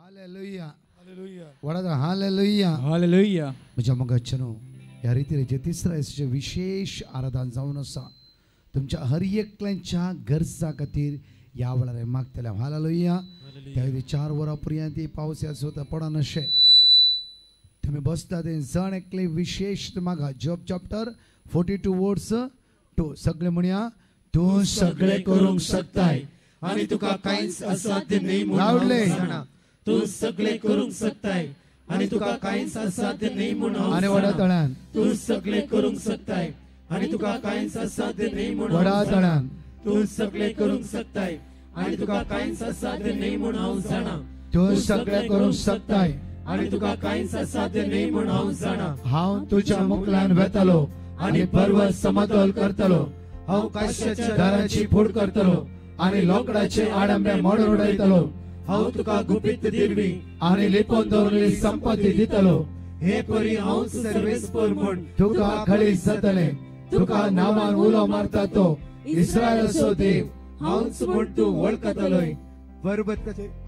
Hallelujah वडादा hallelujah hallelujah. म्हज्या मोगाचें ह्या रितीचे तिसऱ्या दिसाचें विशेश आराधन जावन आसा. तुमच्या हर एकल्यांच्या गरजा खातीर ह्या वेळार मागतले. हालेलुया. त्या खातीर 4 वरां पर्यंत पावस येता पडनाशें तुमी बसता ते जण एकले विशेश मागा. जॉब चॅप्टर 42 वर्स 2 सगळे म्हणया तूं सगळे करूंक शकताय आनी तुका कांयच असाध्य न्हय म्हूण जाणा. तूं सगळे करूंक शकताय आनी तुका कांयच असाध्य न्हय म्हूण आनी व्हडा तळ्यान तूं सगळे करूंक शकताय आनी तुका कांयच असाध्य न्हय म्हूण व्हडा तळ्यान तूं सगळे करूंक शकताय आनी तुका कांयच असाध्य न्हय म्हूण हांव जाणा. तूं सगळे करूंक शकताय आनी तुका कांयच असाध्य न्हय म्हूण हांव जाणा. हांव तुज्या मुखल्यान वेतलो आनी पर्वत समतोल करतलो. हांव काश्याच्या दाराची फोड करतलो आनी लोकडाचे आडंबे मोडून उडयतलो. हांव तुका गुपीत दिरवी आनी लिपोवन दवरलेली संपत्ती दितलो. हे परी हांव सर्वेस्पर म्हूण तुका खळीस जातलें. तुका नांवान उलो मारता तो इस्रायलाचो देव हांवच म्हूण तूं वळखतलोय.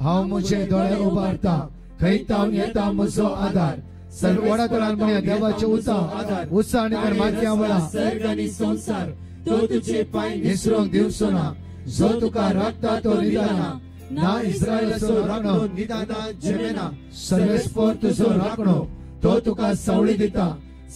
हांव म्हजे दोळे उबारता खंय तावन येता म्हजो आदार. सर्व व्हडा तळान म्हणया देवाचे उत्साह उत्साह आनी मागया वेळा सर्ग आनी संवसार तो तुजे पांय निसरूंक दिवचो ना. जो तुका राखता तो निदाना ना इस्रायलाचो राखणो निदाना जेमेना. सर्वेस्पर तुजो राखणो तो तुका सावळी दिता.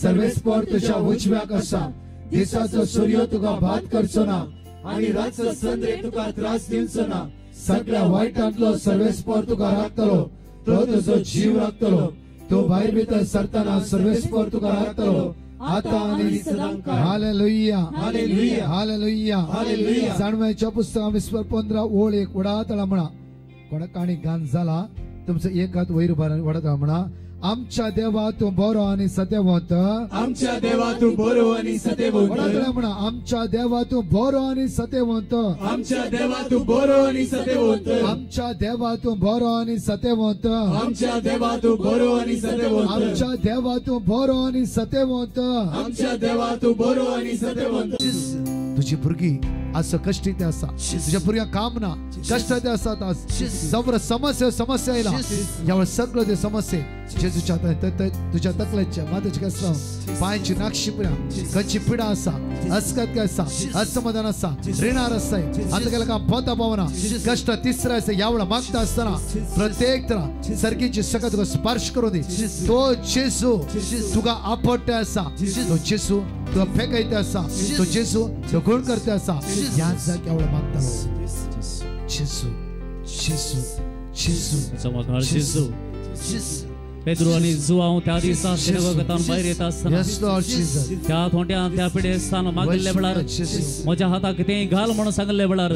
सर्वेस्पर तुज्या उजव्याक आसा. दिसाचो सूर्य तुका भात करचो ना आनी रातचो संद्रे तुका त्रास दिवचो ना. सगळ्या वायटांतलो सर्वेस्पर तुका राखतलो. तो तुजो जीव राखतलो. तो भायर भितर सरतना सर्वेस्पर तुका राखतलो. आता आनी सदांकाळ. Hallelujah hallelujah hallelujah hallelujah. जाणव्याच्या पुस्तकां 15 ओळ 1 वडा तळा म्हणा. कोणा काणी गान जाला तुमचो एक हात वयर उबार वडा तळा म्हणा. आमच्या देवा तूं बरो आनी सत्यवंत. आमच्या देवा तूं बरो आनी सत्यवंत. वडा तळा म्हणा. आमच्या देवा तूं बरो आनी सत्यवंत. आमच्या देवा तूं बरो आनी सत्यवंत. आमच्या देवा तूं बरो आनी सत्यवंत. आमच्या देवा तूं बरो आनी सत्यवंत. आमच्या देवा तूं बरो आनी सत्यवंत. आमच्या देवा तूं बरो आनी सत्यवंत. तुजी भुरगीं आज कश्टी ते आसा. तुज्या भुरग्यांक काम ना, कश्ट ते आसात. आज जबर समस्या समस्या येयला. ह्या सगळ्यो त्यो समस्या जेजूच्या तुज्या तकलेच्या माथ्याच्या केसां पांयची नाक्षी पिडा खंयची पिडा आसा, अस्कत आसा, असमाधान आसा, रिणार आसा, आतां गेल्या काम पोता पावना, कश्ट तिसरा आसा. ह्या वेळार मागता आसतना प्रत्येक तरा सर्गीची सगळं तुका स्पर्श करून दी. तो जेजू तुका आपट्टे आसा. तो जेजू तुका फेकयते आसा. तो जेजू तो गुण करते आसा. ह्या जाग्या वेळार मागतालो जेजू जेजू जेजू जेजू. पेद्रू आनी जुआंव त्या दिसा सिनेगॉगांतल्यान भायर येता आसतना त्या थोंड्यान त्या पिडेस्तान मागिल्ले वेळार म्हज्या हाताक कितेंय घाल म्हणून सांगिल्ले वेळार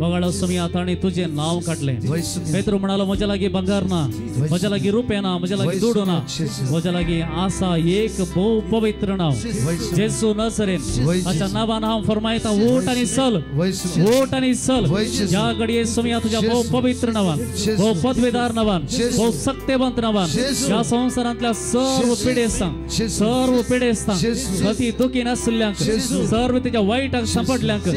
वगाळो सुमया ताणें तुजें नांव काडलें. पेद्रू म्हणालो म्हज्या लागीं भांगर ना, म्हज्या लागीं रुपये ना, म्हज्या लागीं दुडू ना, म्हज्या लागीं आसा एक भोव पवित्र नांव जेजू नजरेन. ताच्या नांवान हांव फरमायता वोट आनी चल, वोट आनी चल. ह्या घडये सुमया तुज्या भोव पवित्र नांवान, भोव पदवेदार नांवान, भोव सक्तेवंत नांवान ह्या संवसारांतल्या सर्व पिडेस्तांक, सर्व पिडेस्तांक, अती दुखी नाशिल्ल्यांक, सर्व तेच्या वायटाक सांपडल्यांक,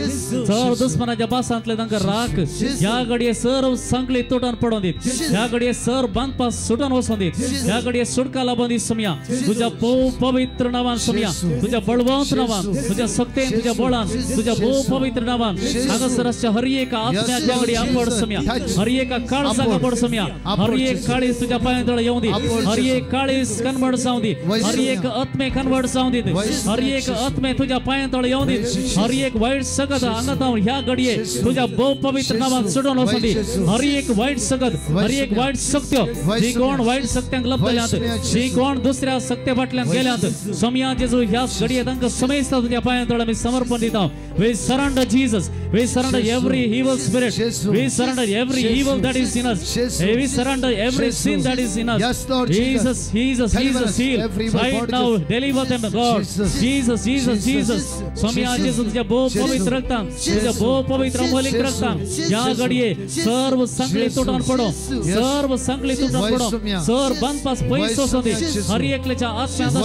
सर्व दुस्मनाच्या पासांतले तांकां राख. ह्या घडये सर्व सांगली तुटून पडोवन दीत. ह्या घडये सर्व बांदपास सुटून वचोन दीत. ह्या घडये सुटका लाबोवन दीत सुमया तुज्या भोव पवित्र नांवान. सुमया तुज्या बळवंत नांवान, तुज्या सक्तेन, तुज्या बळान, तुज्या भोव पवित्र नांवान हांगासर आसच्या हर एका आत्म्याक ह्या घडये आपड सुमया, हर एका काळजाक आपड सुमया, हर एक काळीज तुज्या पांयां तळा येवं दी, हर एक काळीज कन्वर्ट जावं दी, हर एक आत्मे कन्वर्ट जावं दी, हर एक आत्मे तुज्या पांयां तळा येवं दी, हर एक वायट सकत हांगा ह्या घडये तुज्या भोव पवित्र नांवान सुटून वचूं दी. हर एक वायट सकत, हर एक वायट सक्त्यो जी कोण वायट सक्त्यांक लपतल्यात, जी कोण दुसऱ्या सक्ते फाटल्यान गेल्यात सोमया जेजू ह्या घडये तांकां समेस्त तुज्या पांयां तळा आमी समर्पण दिता. We surrender Jesus, we surrender every evil spirit, we surrender every evil that is in us, we surrender every sin that is in us. Yes, Lord Jesus, Jesus, Jesus, heal right now. Deliver them, God. Jesus, Jesus, Jesus. स्वामी आज तुझ्या भोव पवित्र रक्तान, तुझ्या भोव पवित्र अमोलिक रक्तान ह्या घडये सर्व संकली तुटून पडो, सर्व संकली तुटून पडो, सर्व बंदपास पयस वचूं दी. हर एकल्याच्या आत्म्यांत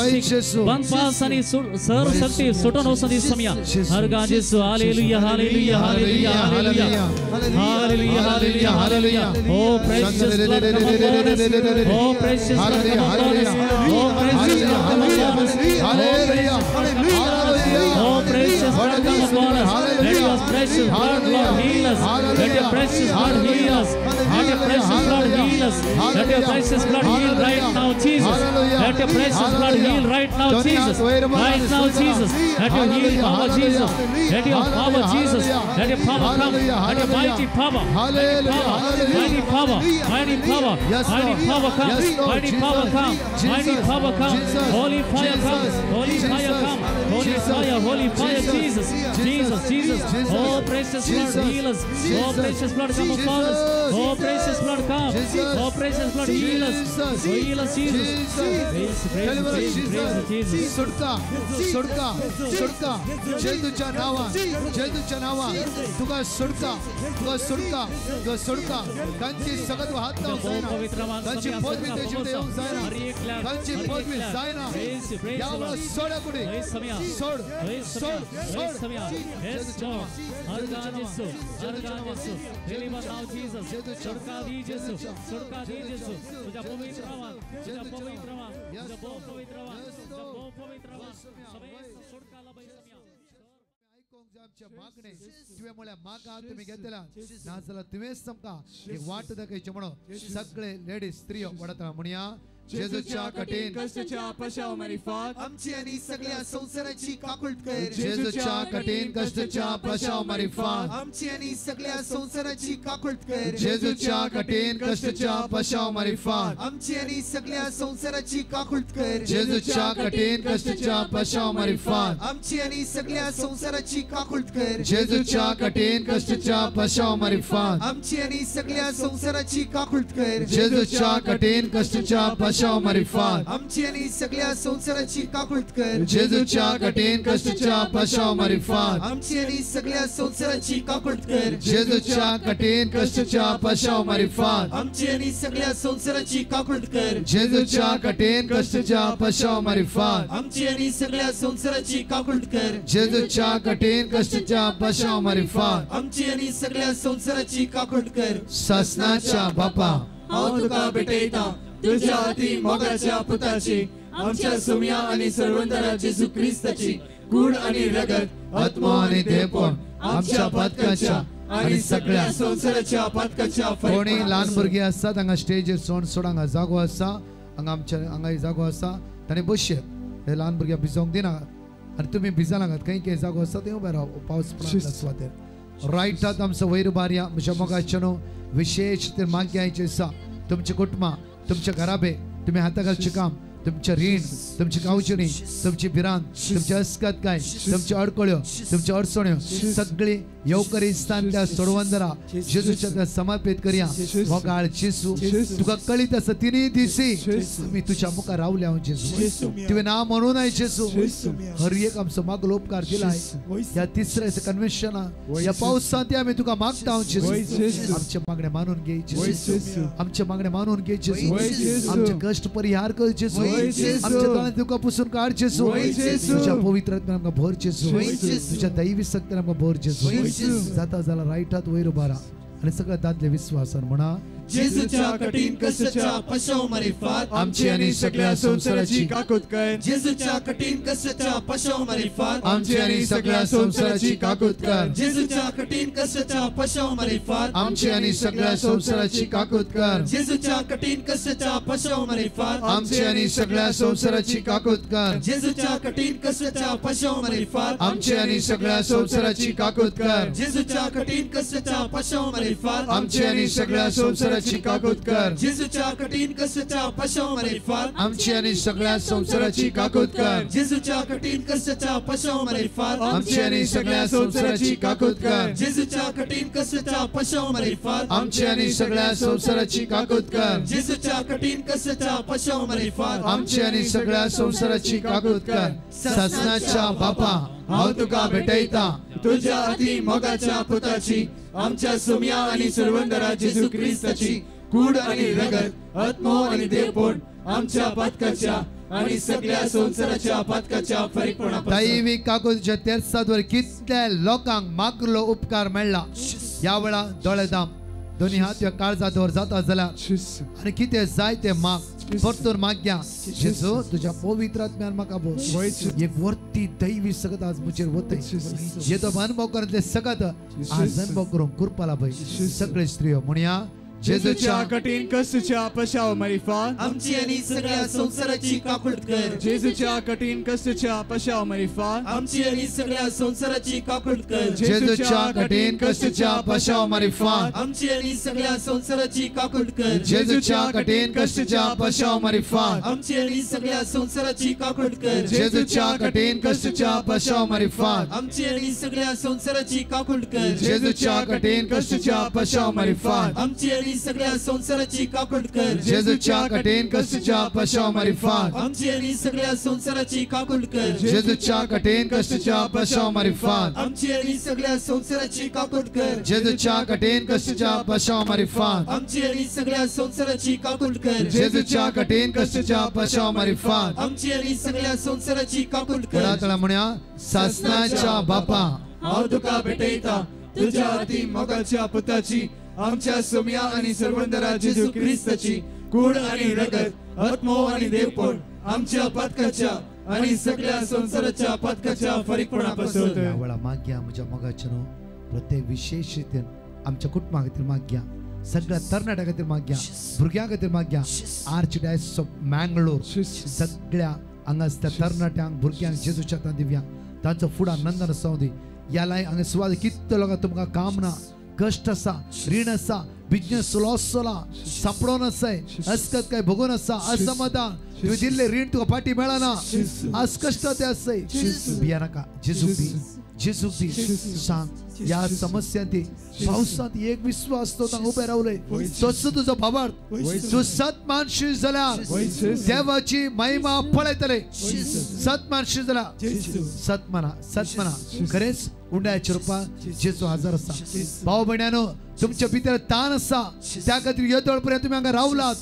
बंदपास आनी सर्व शक्ती सुटून वचूं दी स्वामी. हर गा जेसू. Hallelujah, hallelujah, hallelujah, hallelujah, hallelujah, hallelujah, hallelujah. Oh precious blood come upon us. Oh precious blood come upon us. Oh precious blood come upon us. Hallelujah, hallelujah. Oh precious blood come upon us. Let your precious blood, Lord, heal us. Let your precious blood heal us. Let your precious blood heal us. Let your precious blood heal right now, Jesus. Let your precious blood heal right now, Jesus. Right now, Jesus. Let your healing power, Jesus. Let your power, Jesus. Let your power come. Let your mighty power, mighty power, mighty power, mighty power come, mighty power come, mighty power come. Holy fire come, holy fire come, holy fire, holy fire, Jesus, Jesus, Jesus. Oh precious blood, heal us. Oh precious blood, come upon us. Oh precious blood, come. Oh precious blood, heal us. Heal us, Jesus. Praise, praise, praise, Jesus. सुटका, सुटका, सुटका. जेजूच्या नावान, जेजूच्या नावान तुका सुटका, तुका सुटका, तुका सुटका. तांची सगळं हात लावून जायना, तांची पदवी तेजी येऊन जायना, तांची पदवी जायना. यावेळा सोडा कुठे, सोड, सोड, सोड. मागणे तुवें म्हळ्यार मागा तुमी घेतला नाजाल्यार तुवेंच आमकां एक वाट दाखयची म्हणून सगळे लेडीज स्त्रियो वडता म्हणया. जेजूच्या कठीण कष्टाच्या पशाव मारिफात आमची आणि सगळ्या संसाराची काकूट कर. जेजूच्या कठीण कष्टाच्या पशाव मारिफात आमची आणि सगळ्या संसाराची काकूट कर. जेजूच्या कठीण कष्टाच्या पशाव मारिफात आमची आणि सगळ्या संसाराची काकूट कर. जेजूच्या कठीण कष्टाच्या पशाव मारिफात आमची आणि सगळ्या संसाराची काकूट कर. जेजूच्या कठीण कष्टाच्या पशाव मारिफात आमची आणि सगळ्या संसाराची काकूट कर. जेजूच्या कठीण कष्टाच्या पशाव मारिफात आमची आणि सगळ्या संसाराची काकूट कर. जेजूच्या कठीण कष्टाच्या पशाव मारिफात आमची आणि सगळ्या संसाराची काकूट कर. जेजूच्या कठीण कष्टाच्या पशाव मारिफात आमची आणि सगळ्या संसाराची काकूट कर. जेजूच्या कठीण कष्टाच्या पशाव मारिफात आमची आणि सगळ्या संसाराची काकूट कर. जेजूच्या कठीण कष्टाच्या पशाव मारिफात आमची आणि सगळ्या संसाराची काकूट कर. ससनाच्या बापा हांव तुका भेटयता तुझ्या अति मोगाच्या पुताची आमच्या सुम्या आणि सर्वंतरा जेजू क्रिस्ताची गूढ आणि रगत आत्मा आणि देवपण आमच्या पातकाच्या आणि सगळ्या संसाराच्या पातकाच्या. कोणी ल्हान भुरगीं आसता हांगा स्टेजीर सोड सोड हांगा जागो आसा, हांगा आमच्या हांगा जागो आसा ताणें बसचें. हे ल्हान भुरग्यांक भिजोवंक दिना आनी तुमी भिजनाकात. खंय खंय जागो आसा थंय उबे राव पावस पडटा सुवातेर. रायट हात आमचो वयर उबारया. म्हज्या मोगाचें न्हू विशेश ते माग्यांचें आसा. तुमचें कुटुंबां, तुमचे घराबे, तुमी हाता घालचें काम, तुमचें रीण, तुमची गांवचणी, तुमची भिरांत, तुमची अस्कतकाय, तुमच्यो अडकळ्यो, तुमच्यो अडचण्यो सगळी येवकरिस्तान त्या सोडवंदरा जेजूच्या त्या समर्पित करया. मोगाळ जेजू, तुका कळीत आसा तिनूय दिसी आमी तुज्या मुखार रावल्या हांव जेजू. तुवें ना म्हणून I जेजू हर एक आमचो मागलो उपकार दिलाय. ह्या तिसऱ्या कन्व्हेन्शना ह्या पावसांत आमी तुका मागता हांव जेजू. आमचे मागणे मानून घे जेजू, आमचे मागणे मानून घे जेजू, आमचे कश्ट परिहार कर जेजू, आमच्या दोळ्यांत तुका पुसून काड जेजू, तुझ्या पवित्र आत्म्यान आमकां भर जेजू, तुझ्या दैवी शक्तीन आमकां भर जेजू. जाता जाल्यार रायट हात वयर उबारा आनी सगळ्या दादले विस्वासान म्हणा. जेजूच्या कठीण कष्टाच्या पशाव मारिफात आमची आणि सगळ्या संसाराची काकूट कर. जेजूच्या कठीण कष्टाच्या पशाव मारिफात आमची आणि सगळ्या संसाराची काकूट कर. जेजूच्या कठीण कष्टाच्या पशाव मारिफात आमची आणि सगळ्या संसाराची काकूट कर. जेजूच्या कठीण कष्टाच्या पशाव मारिफात आमची आणि सगळ्या संसाराची काकूट कर. जेजूच्या कठीण कष्टाच्या पशाव मारिफात आमची आणि सगळ्या संसाराची काकूट कर. जेजूच्या कठीण कष्टाच्या पशाव मारिफात आमची आणि सगळ्या संसाराची संवसाराची काकूत कर. जेजूच्या कठीण कष्टाच्या पशाव मारिफात आमची आणि सगळ्या संसाराची काकूत कर. जेजूच्या कठीण कष्टाच्या पशाव मारिफात आमची आणि सगळ्या संसाराची काकूत कर. जेजूच्या कठीण कष्टाच्या पशाव मारिफात आमची आणि सगळ्या संसाराची काकूत कर. जेजूच्या कठीण कष्टाच्या पशाव मारिफात आमची आणि सगळ्या संसाराची काकूत कर. सासनाच्या बापा हांव तुका भेटयता तुझ्या अति मोगाच्या पुताची आमच्या सुम्या आणि सर्वंदरा जेजू क्रिस्ताची कूड आणि रगत आत्मो आणि देवपोट आमच्या पातकाच्या आणि सगळ्या संसाराच्या पातकाच्या फरीकपणापासून दैवी काकूतीच्या तेर्साद्वारे कितल्या लोकांक मागलो उपकार मेळ्ळा. ह्या वेळा दोळे दाम दोन्ही हात ह्या काळजावर जाता जाल्यार आनी कितें जाय तें माग, परतून मागया. जेजू तुज्या पवित्र आत्म्यान म्हाका बोस एक वर्ती दैवी सगत आज म्हजेर वतय. जेतो अनुभव करतले सगत आज अनुभव करूंक कृपा लाभय. सगळे स्त्रियो म्हणया जेजूच्या कठीण कष्टाच्या पशाव मारिफात आमची आणि सगळ्या संसाराची काकूट कर. जेजूच्या कठीण कष्टाच्या पशाव मारिफात आमची आणि सगळ्या संसाराची काकूट कर. जेजूच्या कठीण कष्टाच्या पशाव मारिफात आमची आणि सगळ्या संसाराची काकूट कर. जेजूच्या कठीण कष्टाच्या पशाव मारिफात आमची आणि सगळ्या संसाराची काकूट कर. जेजूच्या कठीण कष्टाच्या पशाव मारिफात आमची आणि सगळ्या संसाराची काकूट कर. जेजूच्या कठीण कष्टाच्या पशाव मारिफात आमची आणि सगळ्या संसाराची काकूट कर. जेजूच्या कठीण कष्टाच्या पशाव मारिफात आमची आणि सगळ्या संसाराची काकूट कर. जेजूच्या कठीण कष्टाच्या पशाव मारिफात आमची आणि सगळ्या संसाराची काकूट कर. जेजूच्या कठीण कष्टाच्या पशाव मारिफात आमची आणि सगळ्या संसाराची काकूट कर. जेजूच्या कठीण कष्टाच्या पशाव मारिफात आमची आणि सगळ्या संसाराची काकूट कर. म्हणया सासनाच्या बापा हांव तुका भेटयता तुझ्या अति मोगाच्या पुताची आमच्या सुम्या आणि सर्वंदरा जेजू क्रिस्ताची कूड आणि रगत आत्मो आणि देवपोट आमच्या पातकाच्या आणि सगळ्या संसाराच्या पातकाच्या फरीकपणापासून. ह्या वेळा मागया म्हज्या मोगाच्या न्हू प्रत्येक विशेष रितीन आमच्या कुटुंबा खातीर मागया, सगळ्या तरणाट्या खातीर मागया, भुरग्यां खातीर मागया. आर्च डायस ऑफ मँगलोर सगळ्या हांगासल्या तरणाट्यांक भुरग्यांक जेजूच्या हातान दिवया. तांचो फुडार नंदन आसूं दी. ह्या लाय हांगा सुवात कितले लोकांक तुमकां काम ना, कश्ट आसा, रीण आसा, बिजनेस लॉस जाला, सापडोन आसाय, अस्कत काय भोगून आसा, असमाधान, तुवें दिल्लें रीण तुका फाटी मेळना, आज कश्ट ते आसाय. भिया नाका, जेजूक दी, जेजूक दी. सांग ह्या समस्यांती पावसांत एक विश्वास तो तांकां उबें रावले तसो तुजो भावार्थ तूं सतमानशी जाल्यार देवाची महिमा पळयतले. सतमानशी जाल्यार सतमाना सतमाना खरेंच उंड्याच्या रुपान जेजू हजर आसा. भाव भयण्यानो तुमच्या भितर ताण आसा त्या खातीर येदोळ पर्यंत तुमी हांगा रावलात.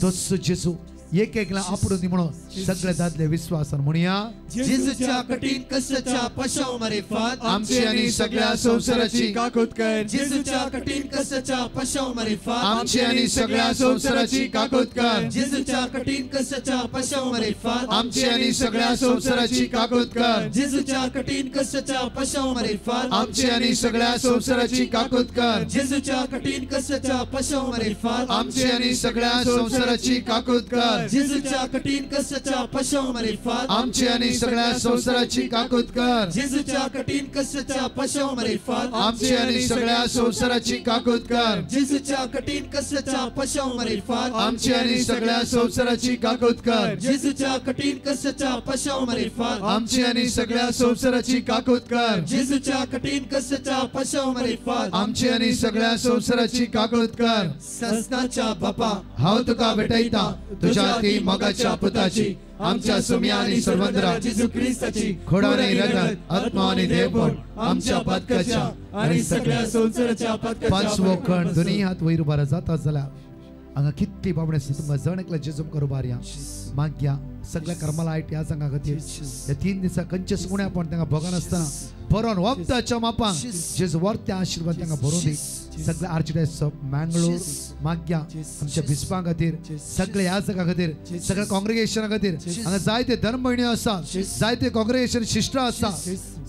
तसो जेजू एक एकला आपडून दी म्हणून सगळे दादले विश्वासान म्हणया जेजूच्या कठीण कष्टाच्या पशाव मारिफात आमची आणि सगळ्या संसाराची काकूत कर. जेजूच्या कठीण कष्टाच्या पशाव मारिफात आमची आणि सगळ्या संसाराची काकूत कर. जेजूच्या कठीण कष्टाच्या पशाव मारिफात आमची आणि सगळ्या संसाराची काकूत कर. जेजूच्या कठीण कष्टाच्या पशाव मारिफात आमची आणि सगळ्या संसाराची काकूत कर. जेजूच्या कठीण कष्टाच्या पशाव मारिफात आमची आणि सगळ्या संसाराची काकूत कर. जेजूच्या कठीण कष्टाच्या पशाव मारिफात आमची आणि सगळ्या संसाराची काकूत कर. जेजूच्या कठीण कष्टाच्या पशाव मारिफात आमची आणि सगळ्या संसाराची काकूत कर. जेजूच्या कठीण कष्टाच्या पशाव मारिफात आमची आणि सगळ्या संसाराची काकूत कर. जेजूच्या कठीण कष्टाच्या पशाव मारिफात आमची आणि सगळ्या संसाराची काकूत कर. जेजूच्या कठीण कष्टाच्या पशाव मारिफात आमची आणि सगळ्या संसाराची काकूत कर. ससनाच्या बापा हांव तुका भेटयता तुझ्या अति मोगाच्या पुताची आमच्या सुम्या आणि सर्वंदरा जेजू क्रिस्ताची खोडाने रगत आत्मा आणि देवपोट आमच्या पातकाच्या आणि सगळ्या संसाराच्या पातकाच्या पांचवो खण दोन्ही हात वयर उबार जाता जाल्यार हांगा कितली बाबडे आसा तुमकां जण एकल्या जेजू मुखार उबारया मागया. सगळ्या कर्माला आयट ह्या सांगा खातीर ह्या 3 दिसा खंयचेच उणेपण तांकां भोगनासतना भरोन वखदाच्या मापान जेजू वर्त्या आशिर्वाद तांकां भरून दी. सगळे आर्चडायस ऑफ मँगलोर मागया आमच्या बिस्पां खातीर, सगळे ह्या सगळ्या खातीर, सगळ्या कॉंग्रिगेशना खातीर. हांगा जायते धर्म भयणी आसा, जायते कॉंग्रिगेशन शिश्ट आसा,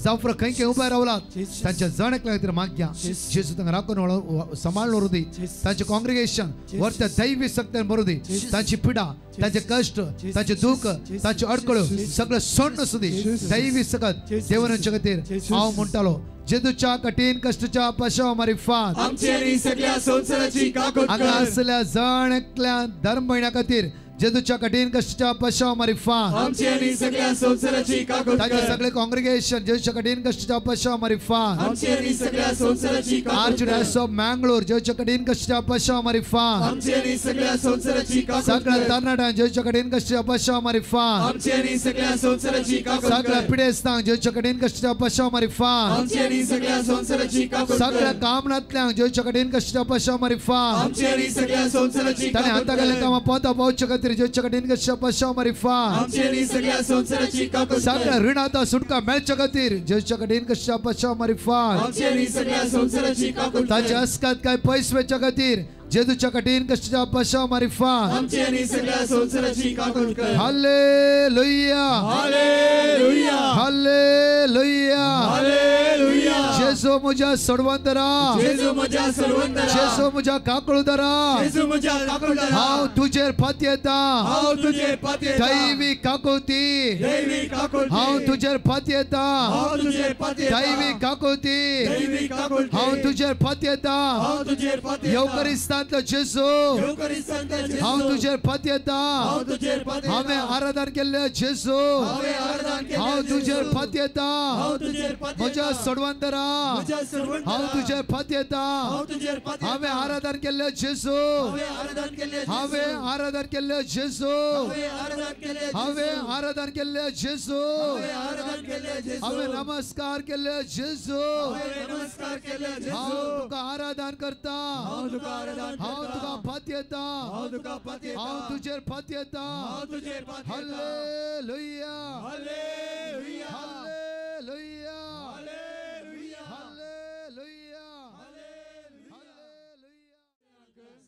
जावं खंय खंय उबे रावलात तांच्या जण एकल्या खातीर मागया. जेजू तांकां राखून सांबाळून व्हरूं दी. तांचें कॉंग्रिगेशन वर्त्या दैवी शक्त्यान भरूं दी. तांची पिडा, तांचे कश्ट, तांचे दुःख, तांच्यो अडकळ्यो सगळें सोडून आसूं दी. दैवी सकत देवनाच्या खातीर हांव म्हणटालो जेजूच्या कठीण कष्टाच्या पशाव मारिफात आमची आनी सगळ्या संवसाराची काकूत कर. हांगा आसल्या जण एकल्या धर्म भयणा खातीर जेजूच्या कठीण कष्टाच्या पशाव मारिफात आमची आनी सगळ्या संवसाराची काकूत ताचे कर. सगळे कॉंग्रिगेशन जेजूच्या कठीण कष्टाच्या पशाव मारिफात आमची आनी सगळ्या संवसाराची काकूत कर. आर्चडायसिस ऑफ मँगलोर जेजूच्या कठीण कष्टाच्या पशाव मारिफात आमची आनी सगळ्या संवसाराची काकूत सगळ्या कर. तरणाट्यांक जेजूच्या कठीण कष्टाच्या पशाव मारिफात आमची आनी सगळ्या संवसाराची काकूत सगळ्या कर. पिडेस्तांक जेजूच्या कठीण कष्टाच्या पशाव मारिफात आमची आनी सगळ्या संवसाराची काकूत सगळ्या कर. कामनांतल्यांक जेजूच्या कठीण कष्टाच्या पशाव मारिफात आमची आनी सगळ्या संवसाराची ताणें काकूत हाताखाली कर. कामां पोंता पावचे खातीर जेजूच्या कठीण कष्टाच्या पशाव मारिफात आमची आनी सगळ्या संवसाराची काकूत सगळ्या कर. ऋणांत सुटका मेळचे खातीर जेजूच्या कठीण कष्टाच्या पशाव मारिफात आमची आनी सगळ्या संवसाराची काकूत ताचे कर. अस्कात काय पयस वचच्या खातीर जेजूच्या कठीण कष्टाच्या पशाव मारिफात आमची आनी सगळ्या संवसाराची काकूत कर. Hallelujah hallelujah hallelujah hallelujah. जेजू म्हज्या सोडवंतरा जेजू म्हज्या सर्वंतरा जेजू म्हज्या काकळुदारा जेजू म्हज्या काकूदारा हांव तुजेर पातयेता हांव तुजेर पातयेता दैवी काकुती दैवी काकुळटी हांव तुजेर पातयेता हांव तुजेर पातयेता दैवी काकुती दैवी काकुळटी हांव तुजेर पातयेता हांव तुजेर पातयेता येवकरिस्तांतलो जेजू येवकरिस्तांतलो जेजू हांव तुजेर पातयेता हांव तुजेर पातयेता हांवें आराधन केल्लें जेजू हांवें आराधन केल्लें हांव तुजेर जेजू. पातयेता हांव तुजेर पातयेता म्हज्या सोडवंतरा म्हज्या सर्वंतरा हांव तुजेर पातयेता हांव तुजेर पातयेता हांवें आराधन केल्लें जेजू हांवें आराधन केल्लें जेजू. हांवें आराधन केल्लें जेजू हांवें आराधन केल्लें जेजू. हांवें आराधन केल्लें जेजू हांवें आराधन केल्लें जेजू. हांवें नमस्कार केल्लें जेजू हांवें नमस्कार केल्लें जेजू. हांव तुका आराधन करता हांव तुका आराधन हांव करता. तुका पातयेता हांव तुका पातयेता हांव तुजेर पातयेता हांव तुजेर पातयेता. Hallelujah hallelujah hallelujah hallelujah hallelujah hallelujah.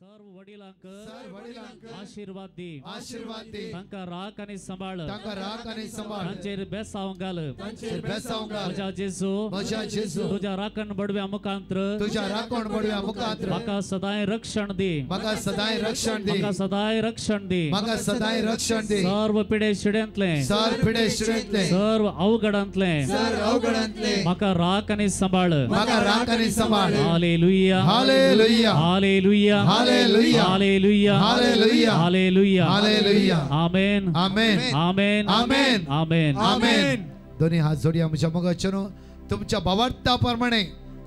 सर्व वडिलांक सर्व वडिलांक आशीर्वाद दी आशीर्वाद दी तांकां राख आनी सांबाळ तांकां राख आनी सांबाळ तांचेर बेसांव घाल तांचेर बेसांव घाल म्हज्या जेजू म्हज्या जेजू तुज्या राखण बडव्या मुखांत्र तुज्या राखण बडव्या मुखांत्र म्हाका सदांय रक्षण दी म्हाका सदांय रक्षण दी म्हाका सदांय रक्षण दी म्हाका सदांय रक्षण दी सर्व पिडे शिड्यांतले सर्व पिडे शिड्यांतले सर्व अवघडांतले सर्व अवघडांतले म्हाका राख आनी सांबाळ म्हाका राख आनी सांबाळ. Hallelujah hallelujah hallelujah hallelujah hallelujah hallelujah hallelujah hallelujah. Amen amen amen amen amen amen. दोन्ही हात जोडया म्हज्या मोगाचें तुमच्या भावार्था प्रमाणे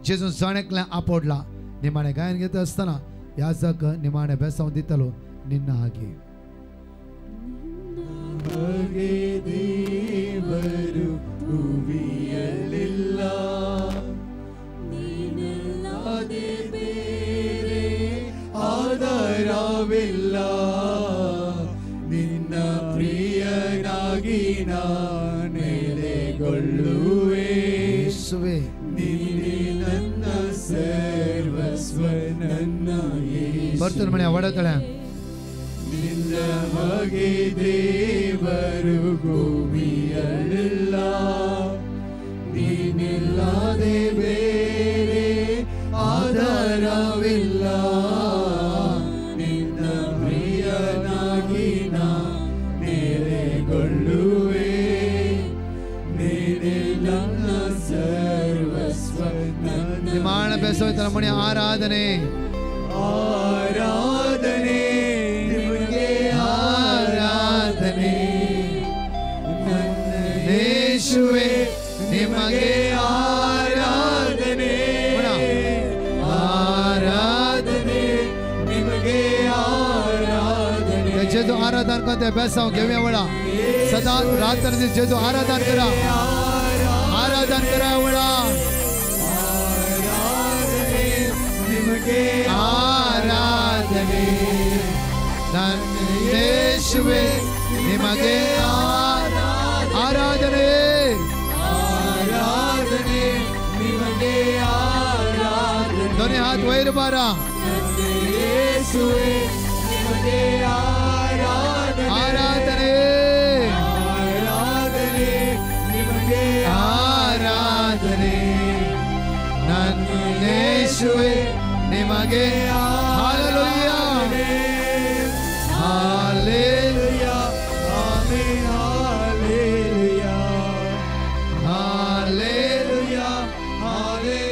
जेजून जण एकल्यान आपोडला. निमाणें गायन घेता आसतना याजक निमाणें बेसांव दितलो निन्ना हागे ದೇವರು ಭುವಿಯಲ್ಲಿಲ್ಲ ನೀನಿಲ್ಲದೆ ಬೇರೆ ಆಧಾರವಿಲ್ಲ ನಿನ್ನ ಪ್ರಿಯನಾಗಿ ನೆಲೆಗೊಳ್ಳುವೆ ಯೇಸುವೇ ನೀನೇ ನನ್ನ ಸರ್ವಸ್ವ ನನ್ನ ಯೇಸು. ಬರ್ತನ ಮನೆ ಒಡತಳೆ ನಿನ್ನ ಹಾಗೆ ದೇವರು ಭೂಮಿಯಲ್ಲಿಲ್ಲ ನೀನಿಲ್ಲದೆ ಬೇರೆ ಆಧಾರವಿಲ್ಲ ನಿನ್ನ ಪ್ರಿಯನಾಗಿ ನೆಲೆಗೊಳ್ಳುವೆ ನೀನೇ ನನ್ನ ಸರ್ವಸ್ವ ನನ್ನ ನಿಮಾಣ ಬೆಸೋಯ್ತನ ಮನೆ ಆರಾಧನೆ ಆರಾಧನೆ ನಿಮಗೆ ಆರಾಧನೆ ನನ್ನ ಯೇಸುವೇ ನಿಮಗೆ ಆರಾಧನೆ ಆರಾಧನೆ ನಿಮಗೆ ಆರಾಧನೆ जेजू आराधन करते बेसाव घेवया वेळा सदा रात्र दीस जेजू आराधन करा आराधन करा वेळा ಆರಾಧನೆ ನಿಮಗೆ ಆರಾಧನೆ ನನ್ನ ಯೇಸುವೇ ನಿಮಗೆ ಆರಾಧನೆ ಆರಾಧನೆ ನಿಮಗೆ ಆರಾಧನೆ दोन्ही हात वयर बारा ನನ್ನ ಯೇಸುವೆ ನಿಮಗೆ ಆರಾಧನೆ ಆರಾಧನೆ ಆರಾಧನೆ ನಿಮಗೆ ಆರಾಧನೆ ನನ್ನ ಯೇಸುವೇ ನಿಮಗೆ hallelujah hallelujah amen hallelujah hallelujah hallelujah Hallelujah.